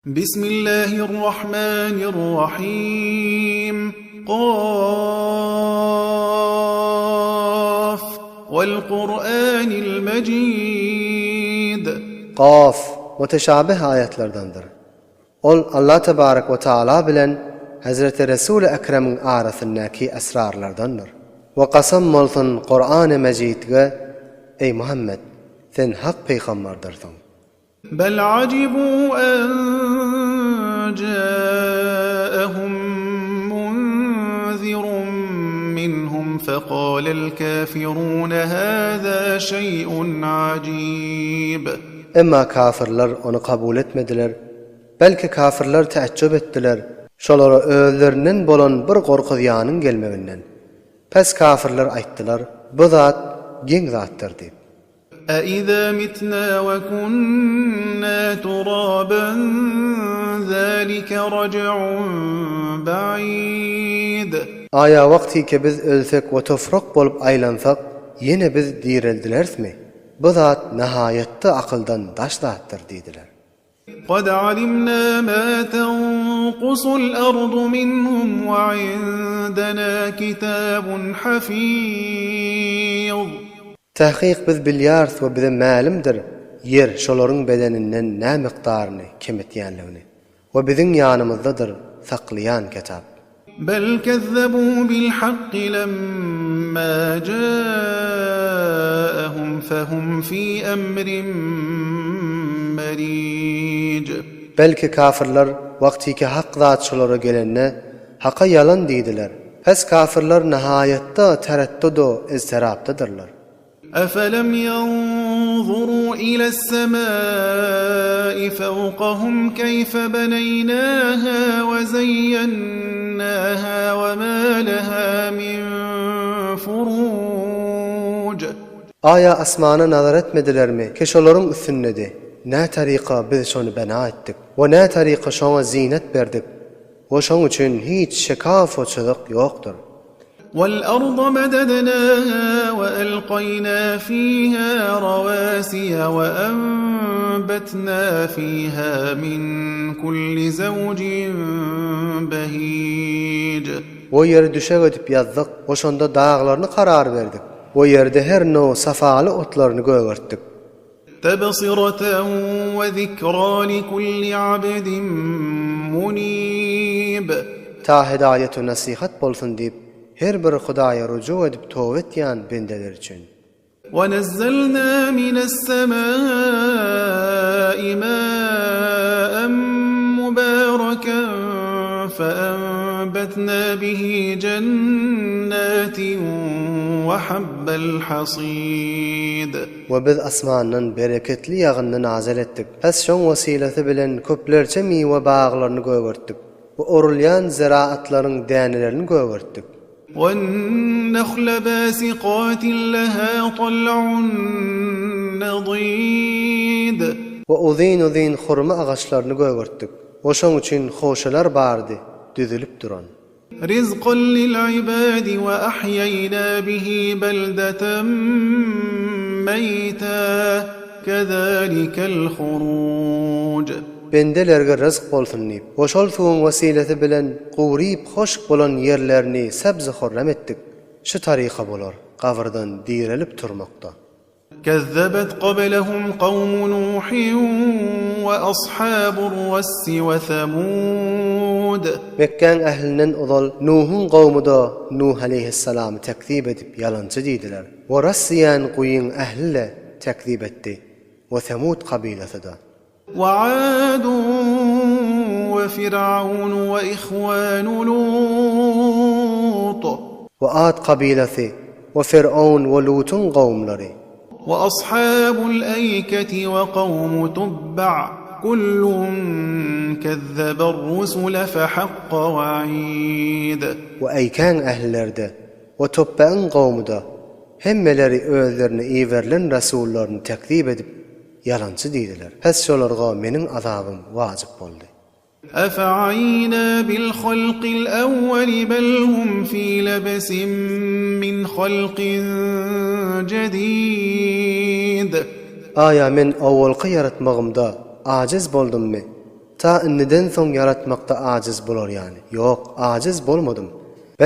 Bismillahirrahmanirrahim. Kaf. Wal-Kur'anil Mejid. Kaf, muteşabih aýatlardandyr. Ol Allah tebarek we taala bilen Hezreti Resuli Ekremiň arasyndaky esrarlardandyr. We kasam bolsun Kur'any Mejidge, eý Muhammet, sen hak pygambardyrsyn. Bel ajibû en jâehum munzirun minhum fekâlel kâfirûne hâzâ şeý'un ajîb. Emma kafyrlar ony kabul etmediler, belki kafyrlar täjjüp etdiler, şolara özlerinden bolan bir gorkuzýanyň gelmeginden. Pes kafyrlar aýtdylar, Bu zat geň zatdyr diýip. Äizä mitnä we kunnä turaban zälike raj'un ba'id. Aýa wagtyke biz ölsek we toprak bolup aýlansak, ýene biz direldilerismi? Bu zat nahaýatda akyldan daş zatdyr diýdiler. Kad alimna ma tankusul ardu minhum we indena kitabun hafiz. Takyk biz bilýäris we bize mälimdir ýer şolaryň bedeninden nä mukdaryny kemetýänligini. We biziň ýanymyzdadyr saklaýan kitap. Bel kezzebû bil hakki lemmâ jâehum fehum fî emrin merîj. Belki kafyrlar wagtyky hak zat şolara gelende, Haka ýalan diýdiler. Pes kafyrlar nahaýatda teretdudu izterapdadyrlar. Efelem ýanzuru iles-semâi fewkahum keýfe beneýnâhâ we zeýýennâhâ we mâ lehâ min furuj. Aýa asmana nazar etmedilermi, ki şolaryň üstündedi, nä taryka biz şony bena etdik we nä taryka şoňa zyýnet berdik we şoň üçin hiç şekaf we çyzyk ýokdur. Wal-arda medednâhâ we elkaýnâ fîhâ rawâsiye we enbetnâ fîhâ min kulli zewjin behîj. We ýeri düşek edip ýazdyk we şonda daglaryny karar berdik we ýerde her now safaly otlaryny gögertdik. Tebsireten we zikra likulli abdin munib. Ta hidaýet we nasihat bolsun diýip, her bir Hudaýa rujuk edip toba etýän bendeler üçin. We nezzelna mines-semai ma'en mubaraken fe'enbetna bihi jennatin we habbel hasid. We Biz asmandan bereketli ýagyndy nazyl etdik. Pes şoň wesilasy bilen köplerçe miwe baglaryny gögertdik we orulýan zeraatlaryň dänelerini gögertdik. Wen-nahla basiqatin laha tal'un nadid. We uzyn-uzyn hurma agaçlaryny gögertdik we şoň üçin hoşalar bardy düzülip duran. Rizkan lil-ibadi we ahýeýna bihi beldeten meýta, kezalikel huruj. Bendelerge ryzk bolsun diýip we şol suwuň wesilesi bilen guryp hoşk bolan ýerlerini sebzi-horram etdik. Şu taryka bolar gabyrdan direlip turmakda. Kezzebet kablehum kawmu Nuhin we ashabur ressi we Semud. Mekgäň ählinden ozal Nuhuň kowmy-da Nuh aleýhissalamy tekzip edip ýalançy diýdiler. We Rass diýen guýyň ähli-de tekzip etdi we Semud kabylasy-da. We Adun we Fir'aun we ihwanu Lut. We Ad kabylasy we Fir'aun we Lutuň kowumlary. We ashabul eýketi we kowmu Tubba' kullun kezzeber rusule fehakka we'id. We Eýkäň ählileri-de we Tubbagyň kowumy-da hemmeleri özlerine iberilen resullaryny tekzip edip, Ýalançy diýdiler. Pes şolarga meniň azabym wajyp boldy. Efe'aýna bil halkil ewweli bel hum fi lebsin min halkin jedid. Aýa men owalky ýaratmagymda ajiz boldummy? Ta indiden soň ýaratmakda ajyz bolar ýaly. Ýok, ajyz bolmadym.